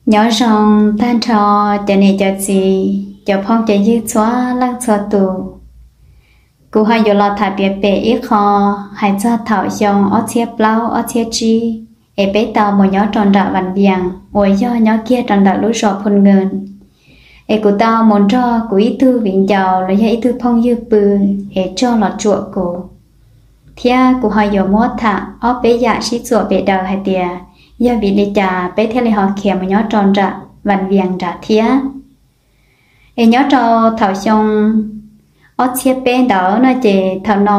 Nyob zoo tag nrho cov niam cov txiv, cov phooj cov ywg txhua leej txhua tus. Kuv ho yuav los tham piav pem ib qho hais txog thaum xyoo ob txhiab plaub ob txhiab tsib, es peb tau mus nyob rau nram Vaj Vias uas yog nyob kiag rau ntawm lub zos Phun Nws. Es kuv tau mus nrog kuv ib tug viv ncaus los yog ib tug phooj ywg pw es tso los tsuam kuv, thiab kuv ho yuav muab tham ob peb yam sib txuam pem daws hais tias yog vim li cas peb thiaj li ho khiav mus nyob rau nram Vaj Vias nrad thiab. Es nyob rau thaum xyoo ob txhiab peb ntawd no ces thaum no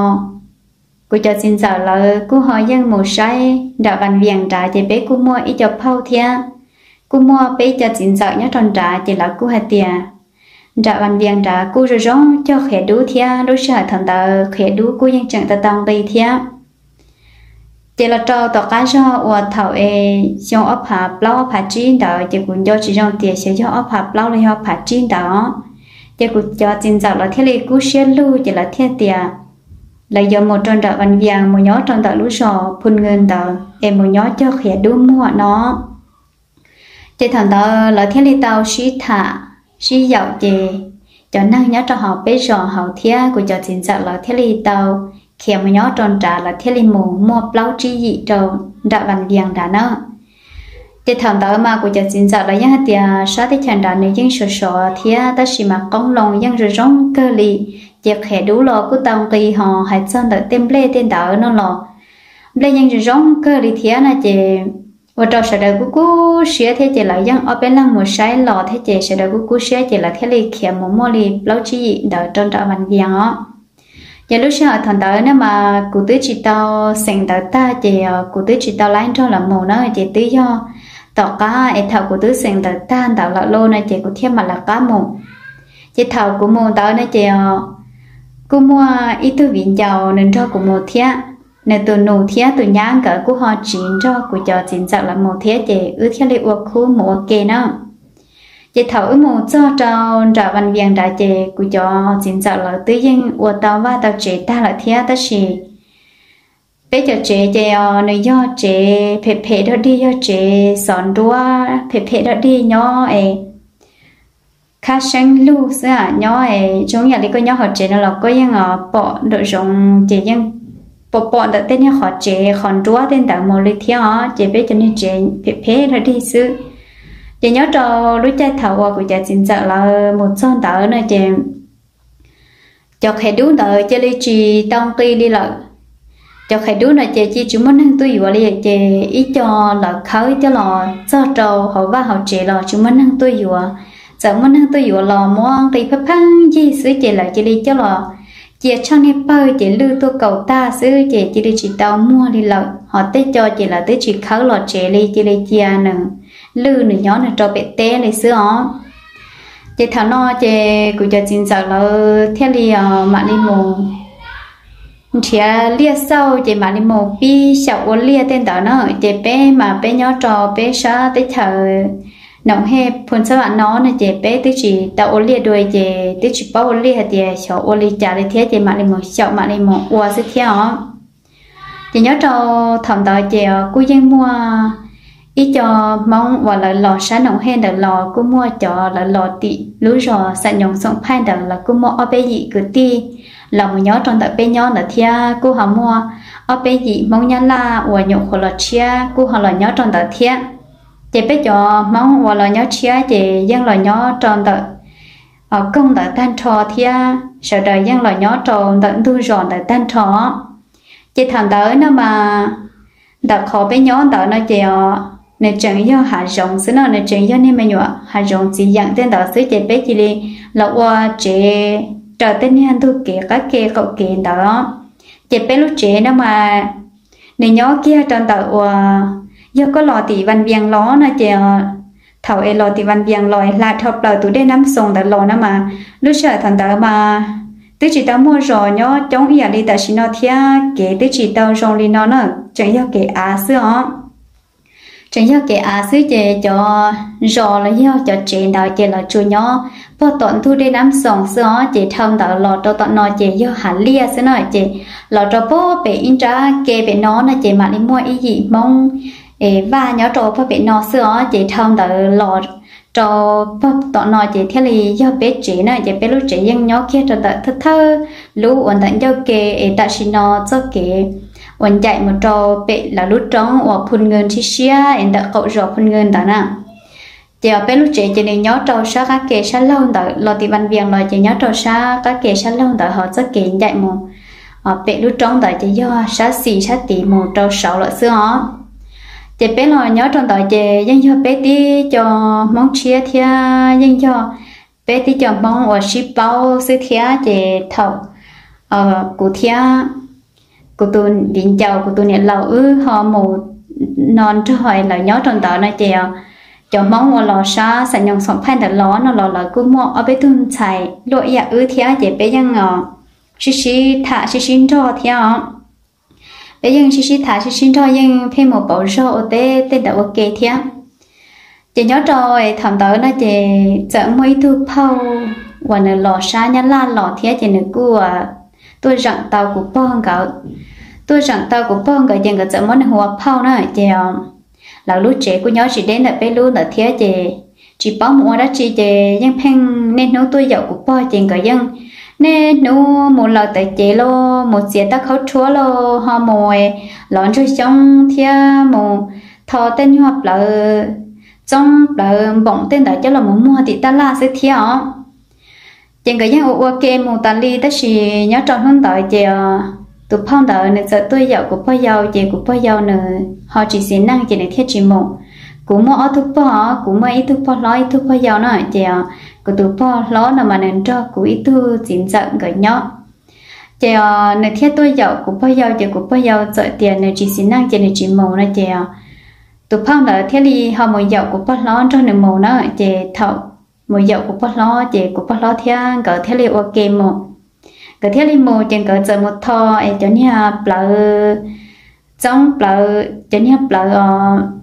kuv cov txiv ntxawm lawv kuj ho yeej mus saib nram Vaj Vias nrad, ces peb kuj muaj ib co phauj thiab kuj muaj peb cov txiv ntxawm nyob rau nrad, ces lawv kuj hais tias nram Vaj Vias nrad kuj zoo zoo cog qhiav dub thiab, lub sij hawm thaum ntawd qhiav dub kuj yeej tseem tau tau nqi thiab. Ces los rau tom qab zog uas thaum es xyoo ob phav plaub ob phav tsib ntawd, ces kuv nco tsis zoo tias xyov yog ob phav plaub los yog ob phav tsib ntawd, ces kuv cov txiv ntxawm lawv thiaj li kub siab lug, ces lawv thiaj tias lawv yuav mus rau nram Vaj Vias mus nyob rau ntawm lub zos Phun Nws ntawd es mus nyob cog qhiav dub muag no. Ces thaum ntawd lawv thiaj li tau sib tham sib yaum, ces cov neeg nyob rau hauv peb zos hauv thiab kuv cov txiv ntxawm lawv thiaj li tau khiav mus nyob rau nrad, lawv thiaj li mus muaj plaub tsib yim rau nram Vaj Vias nrad na. Ces thaum ntawd mas kuv cov txiv ntxawm lawv yeej hais tias sab teb chaws nrad nws yeej sov sov thiab, tab sis mas qoob loo yeej zoo zoo kawg li, ces qhiav dub los kuj tau nqi, ho hais txog ntawm tej nplej tej ntawd no los nplej yeej zoo zoo kawg li thiab no, ces ua rau sawv daws kuj kub siab thiab, ces lawv yeej ob peb leeg mus saib los thiab, ces sawv daws kuj kub siab, ces lawv thiaj li khiav mus muaj li plaub tsib yim ntawd rau nram Vaj Vias os. Ces lub sij hawm thaum ntawd na mas kuv twb tsis tau xeem ntawv tag, ces kuv twb tsis tau laib nrog lawv mus na, ces twb yog tom qab es thaum kuv twb xeem ntawv tag ntawd lawm lauj no ces kuv thiaj mam lawv qab mus. Ces thaum kuv mus ntawd no ces kuj muaj ib tug viv ncaus nws nrog kuv mus thiab, nws tus nus thiab tus nyab nkawd kuj ho tsiv nrog kuv cov txiv ntxawm lawv mus thiab, ces wb thiaj li ua khub mus ua ke na. Ces thaum wb mus txog rau nram Vaj Vias nrad ces kuv cov txiv ntxawm lawv twb yeej ua tau vaj tau tsev tag lawm thiab, tab sis peb cov tsev ces nws yog tsev phem phem dog dig, yog tsev xov nruab phem phem dog dig nyob es khab seeb lug xwb, nyob es zoo yam li koj nyob hauv tsev no los koj yeej pom nraum zoov ces yeej pom pom ntawm tej niag qhov tsev qhov nruab tej ntawd mus li thiab os, ces peb cov niag tsev phem phem dog dig xwb. Ces nyob rau lub caij thaum uas kuv cov txiv ntxawm lawv mus txog ntawd no ces cov qhiav dub ntawd cia li tsis tau nqi li lawm. Cov qhiav dub no ces cia tsis muaj neeg tuaj yuav li, ces ib co lawv khawb coj los txog rau hauv vaj hauv tsev los tsis muaj neeg tuaj yuav. Txawm muaj neeg tuaj yuav los muab nqi pheej pheej yig xwb, ces lawv cia li coj los cia tsheej niag pawg ces lwj tuaj kaus tag xwb, ces cia li tsis tau muag li lawm. Ho tej co ces lawv twb tsis khawb los tsev li, cia li cia nws lwj nws nyob nws rau pem teb li xwb os. Ces thaum no ces kuv cov txiv ntxawm lawv thiaj li mam li mus nrhiav liaj xauj, ces mam li mus pib xyaum ua liaj tej ntawd na. Ces peb mas peb nyob rau peb sab teb chaws Noom Hej Phu Ntxhab Vam no no ces peb twb tsis tau ua liaj dua, ces twb tsis paub ua liaj hais tias xyov ua li cas li thiab, ces mam li mus xyaum mam li mus ua xwb thiab os. Ces nyob rau thaum ntawd ces kuj yeej muaj ib co Hmoob uas lawv los sab Noom Hej ntawd los kuj muaj cov lawv los tim lub zos Xam Nyoos Xoom Phaij ntawd los kuj muaj ob peb yim kwv tij los mus nyob rau ntawm peb nyob ntawd thiab, kuj ho muaj ob peb yim Hmoob Nyab Laj uas nyuam qhuav los tshiab kuj ho los nyob rau ntawd thiab. Ces peb cov Hmoob uas los nyob tshiab ces yeej los nyob rau ntawm koog ntawd tag nrho thiab, sawv daws yeej los nyob rau ntawm ntug zos ntawd tag nrho. Ces thaum ntawd no mas ntawm qhov peb nyob ntawd no ces nws tseem yog hav zoov xwb no, nws tseem yog niag me nyuam hav zoov txiv yeem tej ntawd xwb, ces peb cia li los ua tsev raws tej niag ntug kev qab ke qaum kev ntawd. Ces peb lub tsev no mas nws nyob kiag rau ntawm uas yog koj los tim Vaj Vias los no ces thaum es los tim Vaj Vias los hla dhau plaws tus dej Nab Xoos ntawd los no mas lub sij hawm thaum ntawd mas twb tsis tau muaj zos nyob coob ib yam li tam sim no thiab, kev twb tsis tau zoo li no na, tseem yog kev av xwb os. Tseem yog kev av xwb, ces cov zos los yog cov tsev ntawd ces lawv tsuas nyob pog tom ntug dej Nab Xoos xwb os. Ces dhau ntawd los rau tom no ces yog hav liaj xwb na, ces los rau pog pem ib nrab ke pem no no ces mam li muaj ib yim Hmoob es vaj nyob rau pog pem no xwb os. Ces dhau ntawd los rau pog tom no ces thiaj li yog peb tsev na. Ces peb lub tsev yeej nyob kiag rau ntawm thawj thawj lub uas ntawm ncauj ke, es tam sim no txoj kev uas ncaim mus rau pem lawv lub roob uas Phun Nws siab siab es ntawm qaum zos Phun Nws ntawd na. Ces peb lub tsev ces nws nyob rau sab qab ke sab laug ntawd, los tim Vaj Vias los ces nyob rau sab qab ke sab laug ntawd, ho txoj kev ncaim mus pem lub roob ntawd ces yog sab xis sab tid mus rau saud lawm xwb os. Ces peb los nyob rau ntawd ces yeej yog peb tib co Hmoob tshiab thiab yeej yog peb tib co Hmoob uas sib paub xwb thiab. Ces thaum kuv thiab kuv tus viv ncaus, kuv tus niam laus wb ho mus no nrog lawv nyob rau ntawd no ces cov Hmoob uas los sab Xam Nyoos Xoom Phaij ntawd los no los lawv kuj muaj ob peb tug ntxhais luaj ib yam wb thiab. Ces peb yeej sib sib tham sib sib nrog thiab os. Peb yeej sib sib tham sib sib nrog, yeej pheej mus pauv zog ua teb tej ntawd ua ke thiab. Ces nyob rau thaum ntawd no ces txawm muaj ib tug phauj uas nws los sab Nyab Laj los thiab, ces nws kuj tuaj zeem tau kuv pog nkawd. Tuaj zeem tau kuv pog nkawd ces nkawd txawm muab nws hu ua phauj na. Ces lawv lub tsev kuj nyob tsis deb ntawm peb lub ntawd thiab, ces tsis paub mus ua dab tsi ces yeej pheej niaj hnub tuaj yaum kuv pog. Ces nkawd yeej niaj hnub mus laws taws cev los mus txiav tau khaub rhuab los ho mus lov ntsuag xyoob thiab mus tho tej nyuag plawv txoob plawv npoom tej ntawd coj los mus muag tim taj laj xwb thiab os. Ces nkawd yeej ua ua ke mus tas li, tab sis nyob rau hnub ntawd ces tus phauj ntawd nws txawm tuaj yaum kuv pog yau, ces kuv pog yau nws ho tsis xis neej ces nws thiaj tsis mus. Kuv muaj ob tug pog, kuv muaj ib tug pog hlob ib tug pog yau na, ces kuv tus pog hlob no mas nws nrog kuv ib tug txiv ntxawm nkawd nyob. Ces nws thiaj tuaj yaum kuv pog yau, ces kuv pog yau txawm tias nws tsis xis neej ces nws tsis mus no ces tus phauj ntawd thiaj li ho mus yaum kuv pog hlob nrog nws mus na. Ces thaum mus yaum kuv pog hlob ces kuv pog hlob thiab nkawd thiaj li ua ke mus. Nkawd thiaj li mus ces nkawd txawm mus tho es cov niag plawv txoob plawv, cov niag plawv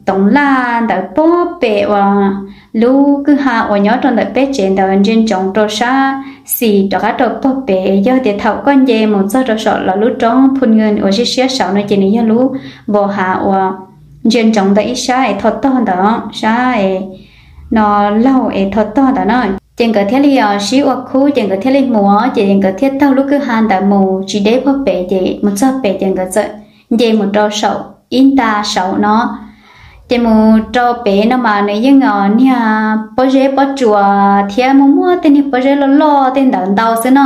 toov laj ntawd pog pem uas lub kwj ha uas nyob rau ntawm peb tsev ntawd ntsia ntsoov rau sab xis rov qab rau pog pem. Yog tias thaum koj nce mus txog rau saum lawv lub roob Phun Nws uas siab siab saud no ces nws yog lub vos hav uas ntsia ntsoov ntawm ib sab es tho tog ntawd, sab no laug es tho tog ntawd na. Ces nkawd thiaj li sib ua khub ces nkawd thiaj li mus, ces nkawd thiaj taug lub kwj ha ntawd mus tsis deb pog pem, ces mus txog pem ces nkawd txawm nce mus rau saum ib nta saud no. Ces mus rau pem no mas nws yeej niag pob zeb pob tsuas thiab muaj muaj tej niag pob zeb loj loj tej ntawd ntau xwb no.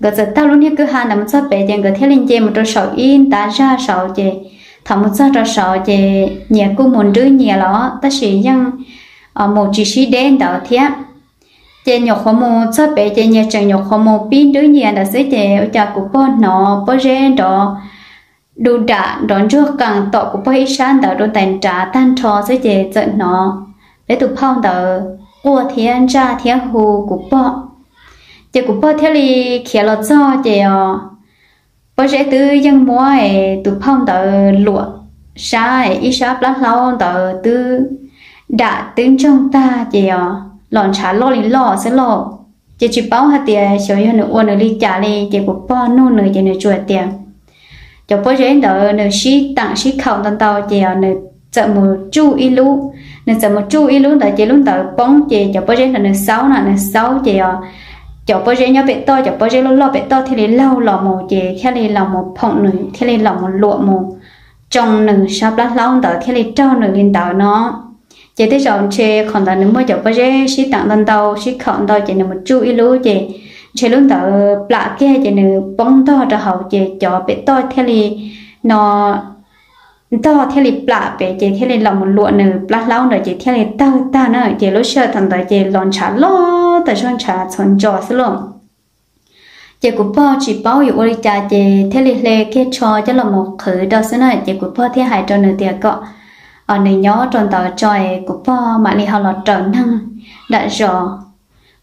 Ces nkawd txawm taug lub niag kwj ha ntawd mus txog pem ces nkawd thiaj li nce mus rau saum ib nta zaj saud. Ces thaum mus txog rau saud ces nyias kuj mus nrwb nyias los tab sis yeej mus tsis sib deb ntawd thiab. Ces nyuam qhuav mus txog pem ces nyias tseem nyuam qhuav mus pib nrwb nyias ntawd xwb ces ua cas kuv pog hnov pob zeb nrov du dam nrov ntsuag qees tom kuv pog ib sab ntawd rau ntais nrad tag nrho xwb ces txawm hnov peb tus phauj ntawd quaj thiab ntsaj thiab hu kuv pog. Ces kuv pog thiaj li khiav los txog ces pob zeb twb yeej muab tus phauj ntawd luam sab, ib sab plab hlaub ntawd twb dam twb ntsoog tag ces los ntshav loj li loj xwb lauj. Ces tsis paub hais tias xyov yog nws ua nws li cas li, ces kuv pog nug nws ces nws tsuas tias cov pob zeb ntawd nws sib teem sib khaum ntau ntau ces nws txawm mus tsuj ib lub, nws txawm mus tsuj ib lub ntawd ces lub ntawd poob ces cov pob zeb ntawd nws xaub na, nws xaub ces cov pob zeb nyob pem toj, cov pob zeb loj loj pem toj thiaj li laug los mus ces thiaj li los mus phoom nws, thiaj li los mus luam mus tsoo nws sab plab hlaub ntawd thiaj li raug nws li ntawd no. Ces tej zaum ntshe qhov ntawd nws muaj cov pob zeb sib teem ntau ntau sib khaum ntau ces nws mus tsuj ib lub ces ntshe lub ntawd plam kiag ces nws poob ntog rau hauv ces cov pem toj thiaj li no ntog thiaj li plam pem ces thiaj li los mus luam nws plab hlaub ntawd ces thiaj li tawg tag na. Ces lub sij hawm thaum ntawd ces los ntshav loj tas zog, ntshav txhua ntsos xwb lauj. Ces kuv pog tsis paub yuav ua li cas ces thiaj li hle kiag tsho coj los mus qhwv rau xwb na. Ces kuv pog thiaj hais rau nws tias kom nws nyob rau ntawd tso es kuv pog mam li ho los raws neeg nram zos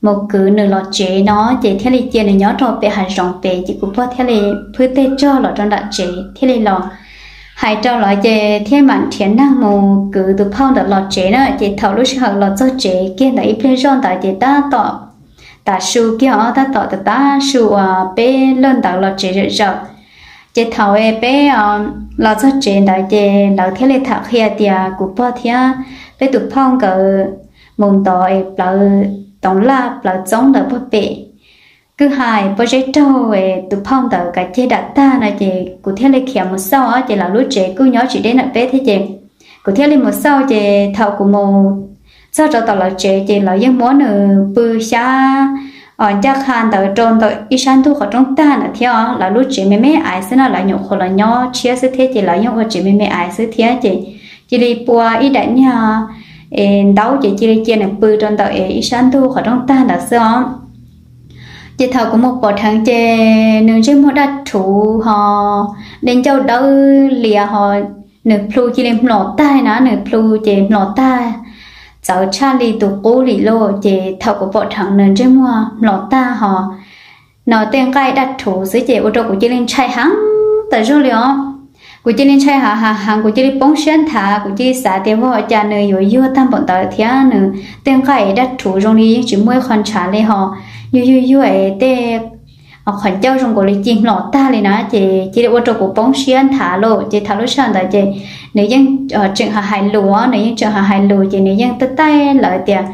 mus kwv nws los tsev no. Ces thiaj li cia nws nyob rau pem hav zoov pem ces kuv pog thiaj li phwb tej tsog los rau nram tsev thiaj li los hais rau lawv ces thiaj mam nrhiav neeg mus kwv tus phauj ntawd los tsev na. Ces thaum lub sij hawm los txog tsev kiag ntawd ib pliag zoj ntawd ces tab tom tav su kiag os, tab tom tav tav su uas peb lawj ntawd los tsev zom zaws. Ces thaum peb los txog tsev ntawd ces lawv thiaj li tham qhia tias kuv pog thiab peb tus phauj nkawd mus ntov es plawv toov laj plawv txoob ntawd puag pem kwj ha pob zeb raug tus phauj ntawd kav ceg dam tag no ces kuv thiaj li khiav mus xauj os. Ces lawv lub tsev kuj nyob tsis deb ntawm peb thiab ces kuv thiaj li mus xauj. Ces thaum kuv mus txog rau tom lawv tsev ces lawv yeej muab nws pw xyab ncaj qha ntawd rau ntawm ib sab ntug qhov rooj tag ntawd thiab os. Lawv lub tsev me me aiv xwb no, lawv nyuam qhuav los nyob tshiab xwb thiab ces lawv yeej ua tsev me me aiv xwb thiab ces cia li pua ib daim niag es ntaub ces cia li cia nws pw rau ntawm es ib sab ntug qhov rooj tag ntawd xwb os. Ces thaum kuv mus pom dheev ces nws ntsej muag daj rhuv ho dej ncauj dawb lias ho nws plhu cia li hmlos tag na, nws plhu ces hmlos tag txawv tshaj li tus qub li lauj. Ces thaum kuv pom dheev nws ntsej muag hmlos tag ho no tej nqaij daj rhuv xwb ces ua rau kuv cia li ntshai heev tas zog li os. Kuv cia li ntshai heev heev heev, kuv cia li poob siab nthav, kuv cia li xav tias ua cas nws yuav yuag tag npaum ntawd thiab nws tej nqaij daj rhuv zoo li yeej tsis muaj ib qho ntshav li ho yuag yuag yuag es tej qhov ncauj zoo nkaus li ci hmlos tag li na ces cia li ua rau kuv poob siab nthav lauj. Ces thaum lub sij hawm ntawd ces nws yeej tseem hais lus, nws yeej tseem hais lus ces nws yeej taij taij lawv tias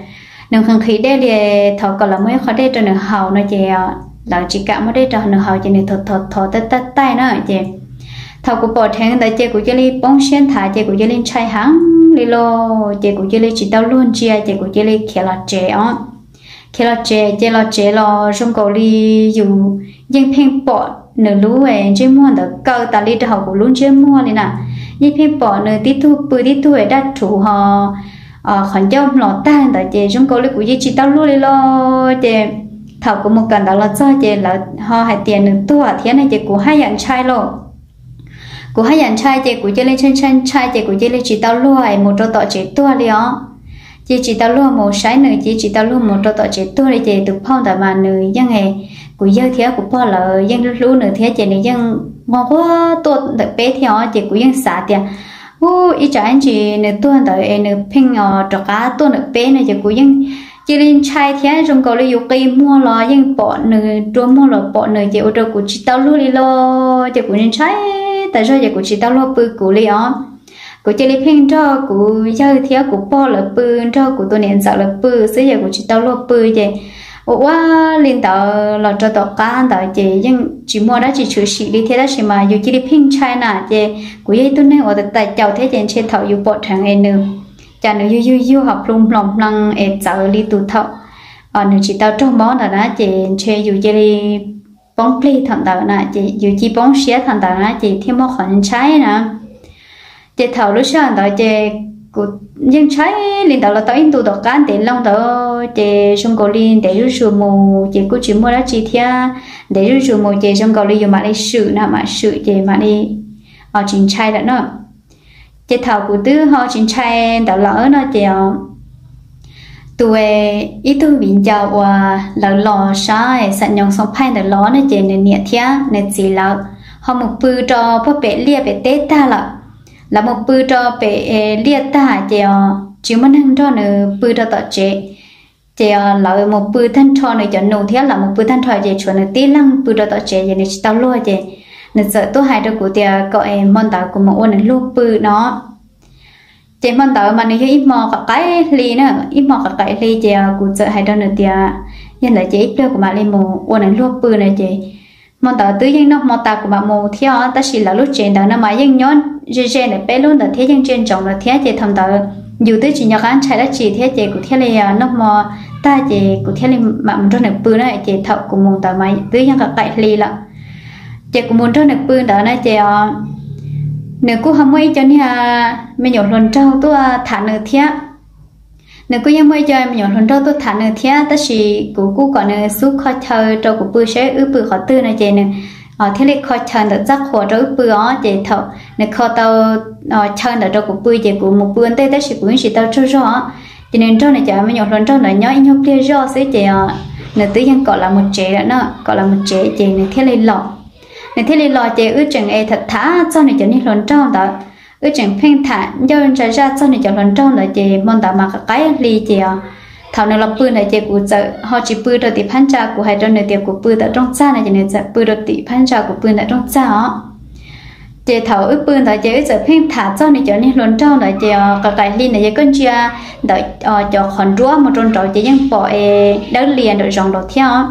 nws nqhis nqhis dej li, thov kom lawv muab ib qho dej rau nws haus no ces lawv tsis kam muab dej rau nws haus ces nws thov thov thov taij taij taij na ces thaum kuv pom dheev ntawd ces kuv cia li poob siab nthav ces kuv cia li ntshai heev li lauj. Ces kuv cia li tsis tau luag ntsia ces kuv cia li khiav los tsev os. Khiav los tsev ces los tsev los zoo nkaus li yus yeej pheej pom nws lub ntsej muag ntawd kaw tas li rau hauv kuv lub ntsej muag li na. Yeej pheej pom nws tib tug pw tib tug daj rhuv ho qhov ncauj hmlos tag ntawd ces zoo nkaus li kuv yeej tsis tau luag li lauj. Ces thaum kuv mus kawm ntawv los txog ces lawv ho hais tias nws tuag thiab ne ces kuv haj yam ntshai lauj. Kuv haj yam ntshai ces kuv cia li ntshai ntshai ntshai ces kuv cia li tsis tau luag es mus rau tom tsev tuag li os. Ces tsis tau luag mus saib nws ces tsis tau luag mus rau tom tsev tuag li ces tus phauj ntawd mas nws yeej, kuv yawg thiab kuv pog lawv yeej hlub hlub nws thiab ces nws yeej nquag nquag tuaj ntawm peb thiab os. Ces kuv yeej xav tias ub ib tsam ib ntsis nws tuag ntawd es nws pheej rov qab tuaj ntawm peb no ces kuv yeej cia li ntshai thiab zoo nkaus li yus qi muag los yeej pom nws, rua muag los pom nws ces ua rau kuv tsis tau luag li lauj. Ces kuv ntshai tas zog ces kuv tsis tau luag pw kuv li os. Kuv cia li pheej nrog kuv yawg thiab kuv pog lawv pw, nrog kuv tus niam ntxawm lawv pw xwb ces kuv tsis tau luag pw ces ua ua li ntawd los rau tom qab ntawd ces yeej tsis muaj dab tsi tshwm sim li thiab tab sis mas yus cia li pheej ntshai na ces kuv yog ib tug neeg uas tais caus thiab ces ntshe thaum yus pom dheev es nws cas nws yuag yuag yuag ho plhu hmlo hmlees es txawv li tus thaum nws tsis tau raug mob ntawd na ces ntshe yus cia li poob plig thaum ntawd na ces yus cia li poob siab thaum ntawd na ces thiaj muaj qhov ntshai na. Ces thaum lub sij hawm ntawd ces kuv yeej ntshai li ntawd los tau ib ntu tom qab ntev loo ntawd ces zoo nkaus li ntev zuj zus mus ces kuj tsis muaj dab tsi thiab. Ntev zuj zus mus ces zoo nkaus li yus mam li swm na, mam swm ces mam li tsis ntshai lawm na. Ces thaum kuv twb ho tsis ntshai ntawd lawm no ces tus ib tug viv ncaus uas lawv los sab Xam Nyoos Xoo Phaij ntawd los no ces nws niam thiab nws txiv lawv ho mus pw rau puag pem liaj pem teb tag lawm. Lawv mus pw rau pem liaj tag ces tsis muaj neeg nrog nws pw rau tom tsev. Ces lawv mus pw tag nrho nws cov nus thiab lawv mus pw tag nrho ces tshuav nws tib leeg pw rau tom tsev ces nws tsis tau luag ces nws txawm tuaj hais rau kuv tias kom hmo ntawd kuv mus ua nws luag pw no. Ces hmo ntawd mas nws yog ib hmo qaim qaim hli na, ib hmo qaim qaim hli ces kuv txawm hais rau nws tias yog ntawd ces ib pliag kuv mam li mus ua nws luag pw na ces hmo ntawd twb yeej noj hmo tas kuv mam mus thiab os, tab sis lawv lub tsev ntawd no mas yeej nyob ze ze ntawm peb lub ntawd thiab yeej ntsia ntsoov ntawd thiab ces thaum ntawd yus twb tsis nco qab ntshai dab tsi thiab ces kuv thiaj li noj hmo tag ces kuv thiaj li mam mus nrog nws pw na ces thaum kuv mus ntawd mas twb yeej qaim qaim hli lawm. Ces kuv mus nrog nws pw ntawd na ces nws kuj ho muaj ib co niag me nyuam hluas nraug tuaj tham nws thiab. Nws kuj yeej muaj ib co me nyuam hluas nraug tuaj tham nws thiab tab sis kuv kuj kom nws xub kho chaw rau kuv pw saib wb pw qhov twg no ces nws thiaj li kho chaw ntawm txaj qhua rau wb pw os. Ces thaum nws kho tau chaw ntawd rau kuv pw ces kuv mus pw ua ntej tab sis kuv yeej tsis tau tsaug zog os. Ces nws nrog nws cov me nyuam hluas nraug ntawd nyob ib nyuag pliag zoj xwb ces nws twb yeej kom lawv mus tsev lawm na, kom lawv mus tsev ces nws thiaj li los. Nws thiaj li los ces wb tseem es tham tham txog nws cov niag hluas nraug ntawd, wb tseem pheej tham ncauj ntsa zaj txog nws cov hluas nraug ntawd ces hmo ntawd mas qaim qaim hli ces thaum nws los pw ntawd ces kuv txawm ho tsis pw rau tim phab ntsa, kuv hais rau nws tias kuv pw ntawm rooj txag no ces nws txawm pw rau tim phab ntsa kuv pw ntawm rooj txag os. Ces thaum wb pw ntawd ces wb txawm pheej tham txog nws cov niag hluas nraug ntawd ces qis qis hli ntawd ces koj ntsia ntawm cov qhov nruab mus rau nraud ces yeej pom es dawb lias nraum zoov lawm thiab os.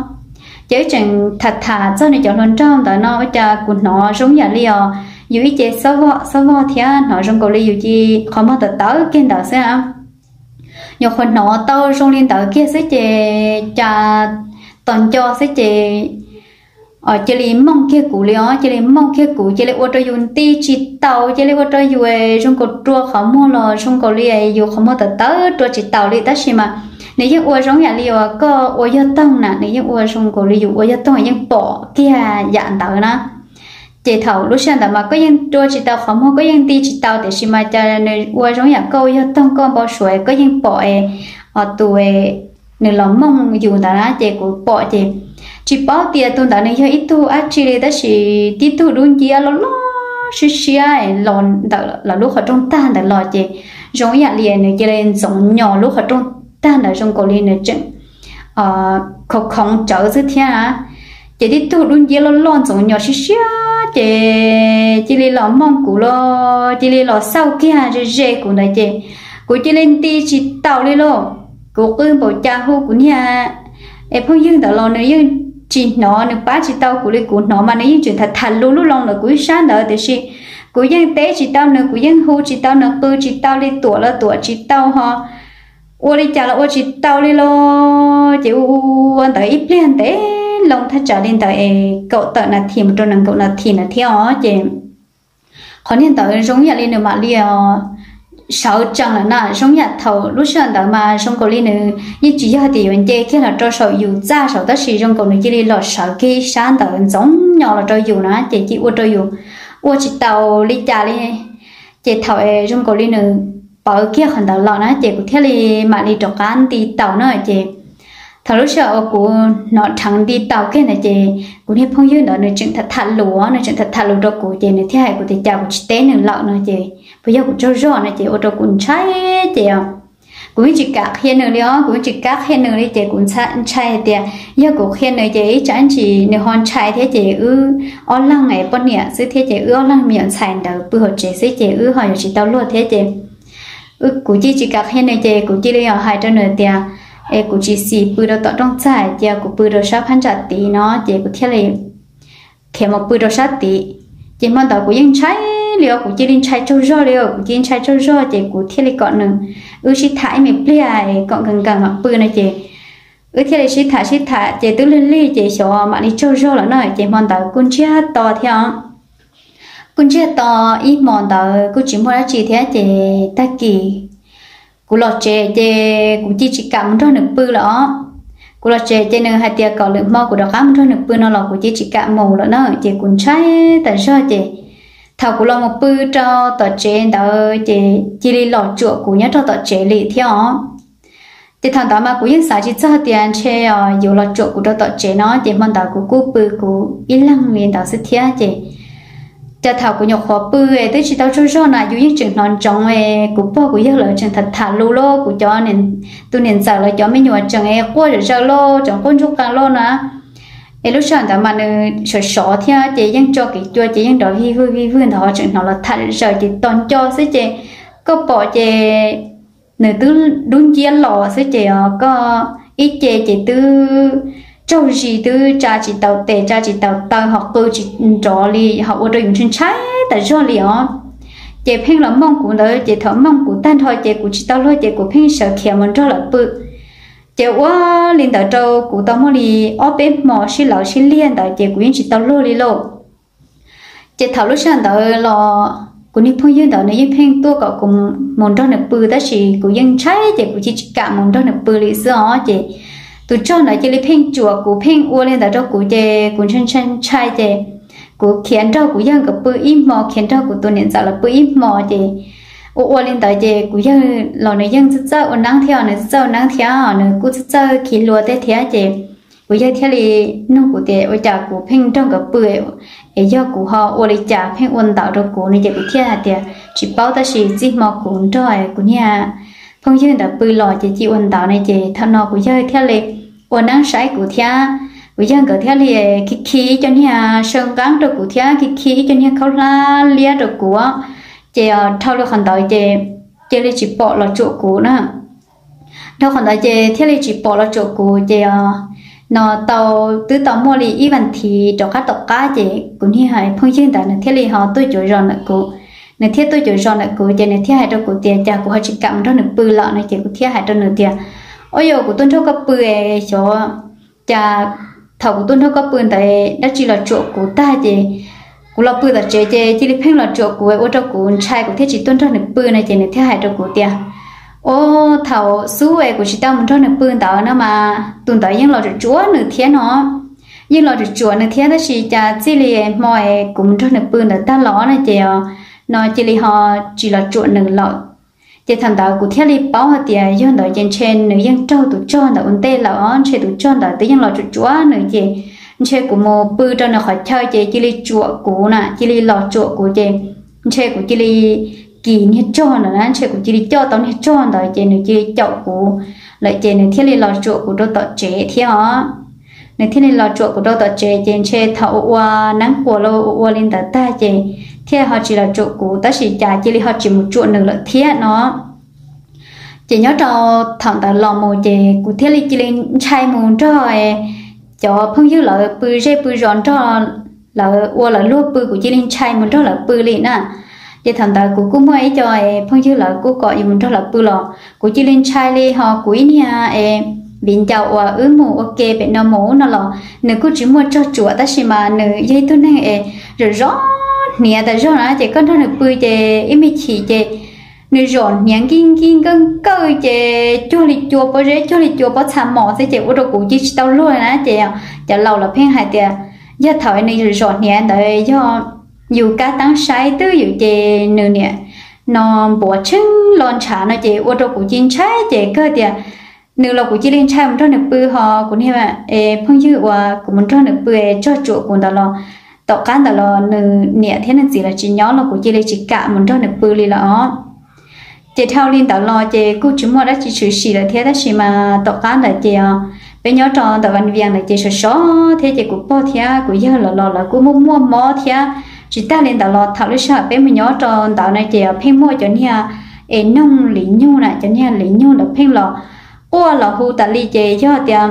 Ces wb tseem tham tham txog nws cov hluas nraug ntawd no ua cas kuv hnov zoo yam li os yus ib ce xob vog xob vog thiab hnov zoo nkaus li yus cia li qhov muag tawv tawv kiag ntawd xwb. Nyuam qhuav hnov tau zoo li ntawd kiag xwb ces cas tos nco xwb ces cia li mooj kiag kuv li os, cia li mooj kiag kuv, cia li ua rau yus nti tsis taus, cia li ua rau yus zoo nkaus rua qhov muag los zoo nkaus li yus qhov muag tawv tawv rua tsis taus li. Tab sis mas nws yeej ua zoo yam li uas koj ua yog toog na, nws yeej ua zoo nkaus li yus ua yog toog yeej pom kiag yam ntawd na. Ces thaum lub sij hawm ntawd mas koj yeej rua tsis tau qhov muag, koj yeej nti tsis tau, tiam sis mas cas nws ua zoo yam koj ua yog toog, koj npau suav koj yeej pom es tus nws los mooj yus ntawd na. Ces kuv pom ces tsis paub tias tus ntawd nws yog ib tug dab tsi li, tab sis tib tug dub nciab loj loj siab siab los ntawm lawv lub qhov rooj tag ntawd los ces zoo ib yam li nws cia li ntxoov nyos lub qhov rooj tag ntawd zoo nkaus li nws tseem khoov khoov tsawv xwb thiab. Ces tib tug dub nciab loj loj ntxoov nyos siab siab ces cia li los mooj kuv los cia li los xauj kiag ze ze kuv ntawd ces kuv cia li nti tsis taus li lauj. Kuv qw npaum cas hu kuv niag es phooj ywg ntawd los nws yeej tsis hnov, nws pab tsis tau kuv li. Kuv hnov mas nws yeej tseem tham tham lus lub loo ntawm kuv ib sab ntawd, tiam sis kuv yeej teb tsis tau nws, kuv yeej hu tsis tau nws, qw tsis tau li, tuam los tuam tsis tau ho ua li cas los ua tsis tau li los ces ua ntawd ib pliag ntev loo thaj tsam li ntawd es kaum tawm nas this mus rau nees nkaum nas this ntawd thiab os. Ces qhov niag ntawd zoo yam li nws mam li sawv tsees lawm na, zoo yam thaum lub sij hawm ntawd mas zoo nkaus li nws yeej tsis yog tias yuav nce kiag los rau saum yus txaj saum, tab sis zoo nkaus nws cia li los sawv kiag ib sab ntawd ntxoov nyos los rau yus na, ces cia ua rau yus ua tsis tau li cas li. Ces thaum zoo nkaus li nws pawv kiag qhov ntawd los na ces kuv thiaj li mam li rov qab nti taus na. Ces thaum lub sij hawm uas kuv hnov dheev nti taus kiag ntawd ces kuv niag phooj ywg ntawd nws tseem tham tham lus, nws tseem tham tham lus rau kuv ces nws thiaj hais kuv tias cas kuv tsis teb nws lawm no ces puas yog kuv tsaug zog no ces ua rau kuv ntshai ces kuv yeej tsis kam qhia nws li os, kuv yeej tsis kam qhia nws li ces kuv ntshai hais tias yog kuv qhia nws ces ib tsam ntsis nws ho ntshai thiab ces wb ob leeg es poj niam xwb thiab ces wb ob leeg me nyuam ntxhais ntawd pw hauv tsev xwb ces wb ho yuav tsis tau luag thiab ces kuv cia li tsis kam qhia nws ces kuv cia li hais rau nws tias es kuv tsis xis pw rau tom rooj txag, cia kuv pw rau sab phab ntsa tid no ces kuv thiaj li khiav mus pw rau sab tid. Ces hmo ntawd kuv yeej ntshai li os, kuv cia li ntshai tsaug zog li os, kuv cia li ntshai tsaug zog ces kuv thiaj li kom nws wb sib tham ib me pliag kom nkees nkees mam pw no ces wb thiaj li sib tham sib tham ces twb lig lig ces xyov mam li tsaug zog lawm na ces hmo ntawd kuj ntsiag to thiab os. Kuj ntsiag to ib hmo ntawd kuj tsis muaj dab tsi thiab ces tag kis kuv los tsev ces kuv cia li tsis kam mus nrog nws pw lawm os. Kuv los tsev ces nws hais tias kom lwm hmo kuv rov qab mus nrog nws pw no los kuv cia li tsis kam mus lawm na ces kuv ntshai tas zog ces thaum kuv los mus pw rau tom tsev ntawd ces cia li los tsuam kuv nyob rau tom tsev li thiab os. Ces thaum ntawd mas kuv yeej xav tsis txog tias ntshe yuav los tsuam kuv rau tom tsev no ces hmo ntawd kuv kuj pw kuv ib leeg li ntawd xwb thiab ces cas thaum kuv nyuam qhuav pw es twb tsis tau tsaug zog na yus yeej tseem hnov ntsoov es kuv pog kuv yawg lawv tseem tham tham lus loj, kuv cov tus niam ntxawm lawv cov me nyuam tseem es quaj zom zaws loj, tseem quaj ntsuj qees loj na. Es lub sij hawm ntawd mas nws sov sov thiab ces yeej tso kev cua ces yeej nrov vij vwg vij vwg ntawd ho tseem hnov los tham zom zaws ces tos nco xwb ces koj pom ces nws twb dub nciab los xwb ces os koj ib ce ces twb tsaug zis twb tsa tsis taus tes tsa tsis taus taw ho qw tsis nrov li ho ua rau yus ntshai ntshai tas zog li os. Ces pheej los mooj kuv ntawd ces thaum mooj kuv tag nrho ces kuv tsis tau luag ces kuv pheej sawv khiav mus nrog lawv pw. Ces ua li ntawd rau kuv tau muaj li ob peb hmo sib lawv sib liag ntawd ces kuv yeej tsis tau luag li lauj. Ces thaum lub sij hawm ntawd los kuv niag phooj ywg ntawd nws yeej pheej tuaj kom kuv mus nrog nws pw tab sis kuv yeej ntshai ces kuv cia li tsis kam mus nrog nws pw li xwb os. Ces tus tsog ntawd cia li pheej tsuam kuv pheej ua li ntawd rau kuv ces kuv ntshai ntshai ntshai ces kuv khiav nrog kuv yawg nkawd pw ib hmo, khiav nrog kuv tus niam ntxawm lawv pw ib hmo ces ua ua li ntawd ces kuv yawg los nws yeej txawj txawj ua neeb thiab, nws txawj txawj ua neeb thiab nws kuj txawj txawj khi hlua tej thiab ces kuv yawg thiaj li nug kuv tias ua cas kuv pheej nrog nkawd pw es yog kuv ho ua li cas pheej ua ntawd rau kuv no ces kuv thiaj hais tias tsis paub tab sis txij hmo kuv nrog kuv niag phooj ywg ntawd pw los ces cia li ua ntawd no ces thaum no kuv yawg thiaj li ua neeb saib kuv thiab kuv yawg nkawd thiaj li khi khi ib co niag saw nqeeb rau kuv thiab khi khi ib co niag khaub hlab liab rau kuv. Ces dhau li qhov ntawd ces cia li tsis pom los tsuam kuv na. Dhau qhov ntawd ces thiaj li tsis pom los tsuam kuv ces no tau, twb tau muaj li ib vas thiv rov qab tom qab ces kuv niag phooj ywg ntawd nws thiaj li ho tuaj cuav zos ntawm kuv. Nws thiaj tuaj cuav zos ntawm kuv ces nws thiaj hais rau kuv tias cas kuv ho tsis kam mus nrog nws pw lawm no ces kuv thiaj hais rau nws tias, Ua yog kuv tuaj nrog koj pw es xyov cas thaum kuv tuaj nrog koj pw ntawd dab tsi los tsuam kuv tag ces kuv los pw tom tsev ces cia li pheej los tsuam kuv ua rau kuv ntshai kuv thiaj tsis tuaj nrog nws pw no ces nws thiaj hais rau kuv tias, Ua, thaum xub es kuv tsis tau mus nrog nws pw ntawd no mas tus ntawd yeej los tsuam tsuam nws thiab no. Yeej los tsuam tsuam nws thiab tab sis cas txij li hmo es kuv mus nrog nws pw ntawd tag los no ces no cia li ho tsis los tsuam nws lawm. Ces thaum ntawd kuv thiaj li paub hais tias yog ntawd ces ntshe nws yeej raug tus tsog ntawd ua ntej lawm os, ntshe tus tsog ntawd twb yeej los tsuam tsuam nws ces ntshe kuv mus pw rau nws qhov chaw ces cia li tsuam kuv na, cia li los tsuam kuv ces ntshe kuv cia li kis niag tsog ntawd na, ntshe kuv cia li coj tau niag tsog ntawd ces nws cia li caum kuv lawm ces nws thiaj li los tsuam kuv rau tom tsev thiab os. Nws thiaj li los tsuam kuv rau tom tsev ces ntshe thaum ua ua neeb quas los ua ua li ntawd tag ces thiaj ho tsis los tsuam kuv tab sis cas cia li ho tsis mus tsuam nws lawm thiab no. Ces nyob rau thaum ntawd los mus ces kuv thiaj li cia li ntshai mus nrog cov phooj ywg lawv pw zej pw zos nrog lawv ua lawv luag pw, kuv cia li ntshai mus nrog lawv pw li na. Ces thaum ntawd kuv kuj muaj ib co phooj ywg lawv kuj kom yus mus nrog lawv pw los kuv cia li ntshai li ho kuv ib niag es viv ncaus uas wb mus ua ke pem no mus no los nws kuj tsis muaj tsog tsuam tab sis mas nws yog ib tug neeg es zom zom hniav tas zog na ces koj nrog nws pw ces ib me chim ces nws zom hniav nkij nkij nkawj nkawj ces cuag li cua pob zeb cuag li cua pob txha mos xwb ces ua rau kuv cia tsis tau luag na ces cov laus los pheej hais tias yog thaum nws zom hniav ntawd yog yus kab teeb saib twb yus ces nws niam no npuav tsheej lo ntshav no ces ua rau kuv cia ntshai ces kawg tias nws los kuv cia li ntshai mus nrog nws pw ho kuv niag phooj ywg uas kuv mus nrog nws pw es tsog tsuam kuv ntawd los tom qab ntawd los nws niam thiab nws txiv los tsis nyob los kuv cia li tsis kam mus nrog nws pw li lawm os. Ces dhau li ntawd los ces kuj tsis muaj dab tsi tshwm sim lawm thiab tab sis mas tom qab ntawd ces peb nyob rau ntawm Vaj Vias ntawd ces sov sov thiab ces kuv pog thiab kuv yawg los los lawv kuj muaj muaj mob thiab. Tsis tag li ntawd los thaum lub sij hawm peb mus nyob rau ntawd no ces pheej muaj cov niag es noog li nyug na, cov niag li nyug ntawd pheej los quaj los hu tas li ces yog tias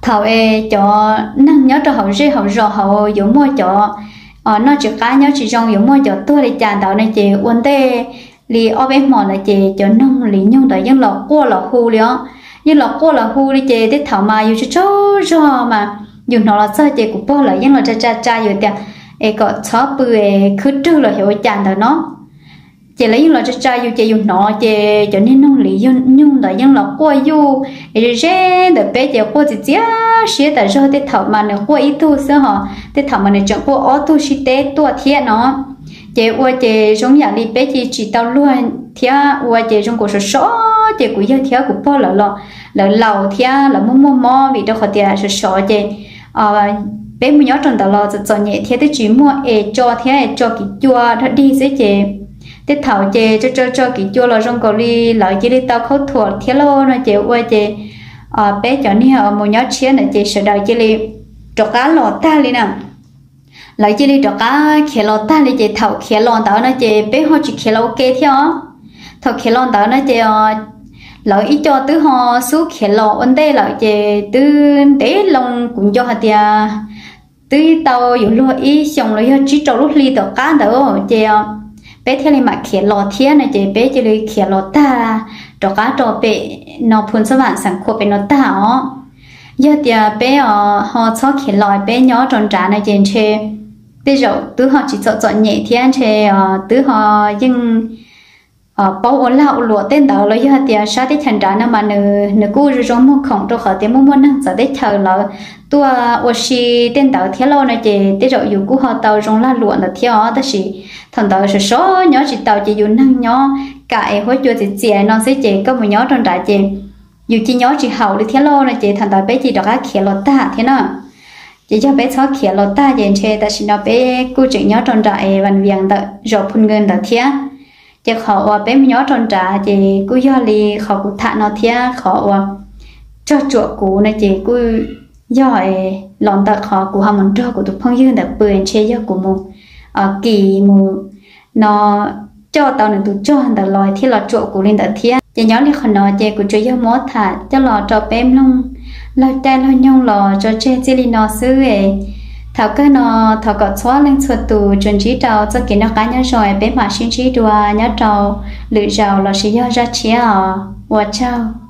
thaum es cov neeg nyob rau hauv zej hauv zos hauv yuav muaj cov noj tsis qab nyob tsis zoo yuav muaj cov tuag li cas ntawd no ces ua ntej li ob peb hmo ntawd ces cov noog li nyug ntawd yeej los quaj los hu li os. Yeej los quaj los hu li ces tej thaum mas yus tsaug tsaug zog mas yus hnov los txog ces kuv pog lawv yeej los tsa tsa tsa yus tias es kom txhob pw es khwb rwg los xyov ua cas ntawd no. Ces lawv yeej los tsa tsa yus ces yus hnov ces cov niag noog li nyug ntawd yeej los quaj yuj es ze ze ntawm peb ces quaj txiv txiav siab tas zog, tej thaum mas nws quaj ib tug xwb ho tej thaum mas nws tseem quaj ob tug sib teb tuaj thiab no. Ces ua ces zoo yam li peb cia tsis tau luag thiab ua ces zoo nkaus sov sov ces kuv yawg thiab kuv pog lawv los lawv laus thiab lawv muaj muaj mob vim rau qhov tias sov sov ces peb mus nyob rau ntawd los txom txom nyem thiab twb tsis muaj es tso thiab tso kiv cua dog dig xwb ces tej thaum ces tso tso tso kiv cua los zoo nkaus li lawv cia li tau khaub thuas thiab lauj no ces ua ces peb cov niag mus nyob tshiab ntawd ces sawv daws cia li rov qab los tag li na. Lawv cia li rov qab khiav los tag li ces thaum khiav los ntawd no ces peb ho tsis khiav los ua ke thiab os. Thaum khiav los ntawd no ces lawv ib co twb ho xub khiav los ua ntej lawm ces twb ntev loo kuv nco hais tias twb tau yuav luag ib xyoos los yog tsib rau lub hli tom qab ntawd ces peb thiaj li mam khiav los thiab no ces peb cia li khiav los tag rov qab rau pem no Phu Xab Vam Xeev Khuam pem no tag os. Yog tias peb ho txhob khiav los peb nyob rau nrad no ces ntshe tej zaum twb ho tsis txom txom nyem thiab ntshe twb ho yeej paub ua lag ua luam tej ntawd los yog tias sab teb chaws nrad no mas nws kuj zoo zoo muag khoom rau qhov tias muaj muaj neeg txawv teb chaws lawv tuaj ua si tej ntawd thiab lauj no ces tej zaum yus kuj ho tau zoo lag luam ntawd thiab os. Tab sis thaum ntawd sov sov nyob tsis tau ces yus neeg nyob kam es huab cua txias txias no xwb ces koj mus nyob rau nrad ces yus cia nyob tsis haum li thiab lauj no ces thaum ntawd peb cia rov qab khiav los tag thiab na. Ces yog peb txhob khiav los tag ces ntshe tam sim no peb kuj tseem nyob rau nram es Vaj Vias ntawm zos Phu Nws ntawd thiab. Ces qhov uas peb mus nyob rau nrad ces kuj yog li qhov kuv tham no thiab qhov uas tsog tsuam kuv no ces kuj yog los ntawm qhov kuv ho mus nrog kuv tus phooj ywg ntawd pw, ntshe yog kuv mus kis mus no coj tau nws tus tsog ntawd los thiaj los tsuam kuv li ntawd thiab. Ces nyob li qhov no ces kuv tsuas yog muab tham coj los rau peb mloog laug caij laug nyoog los tso tseg txij li no xwb. Thaum kawg no thov kom txhua leej txhua tus tsuas ntsib rau txoj kev noj qab nyob zoo, peb mam sib ntsib dua nyob rau lwm zaus los sis yog zaj tshiab os. Ua tsaug.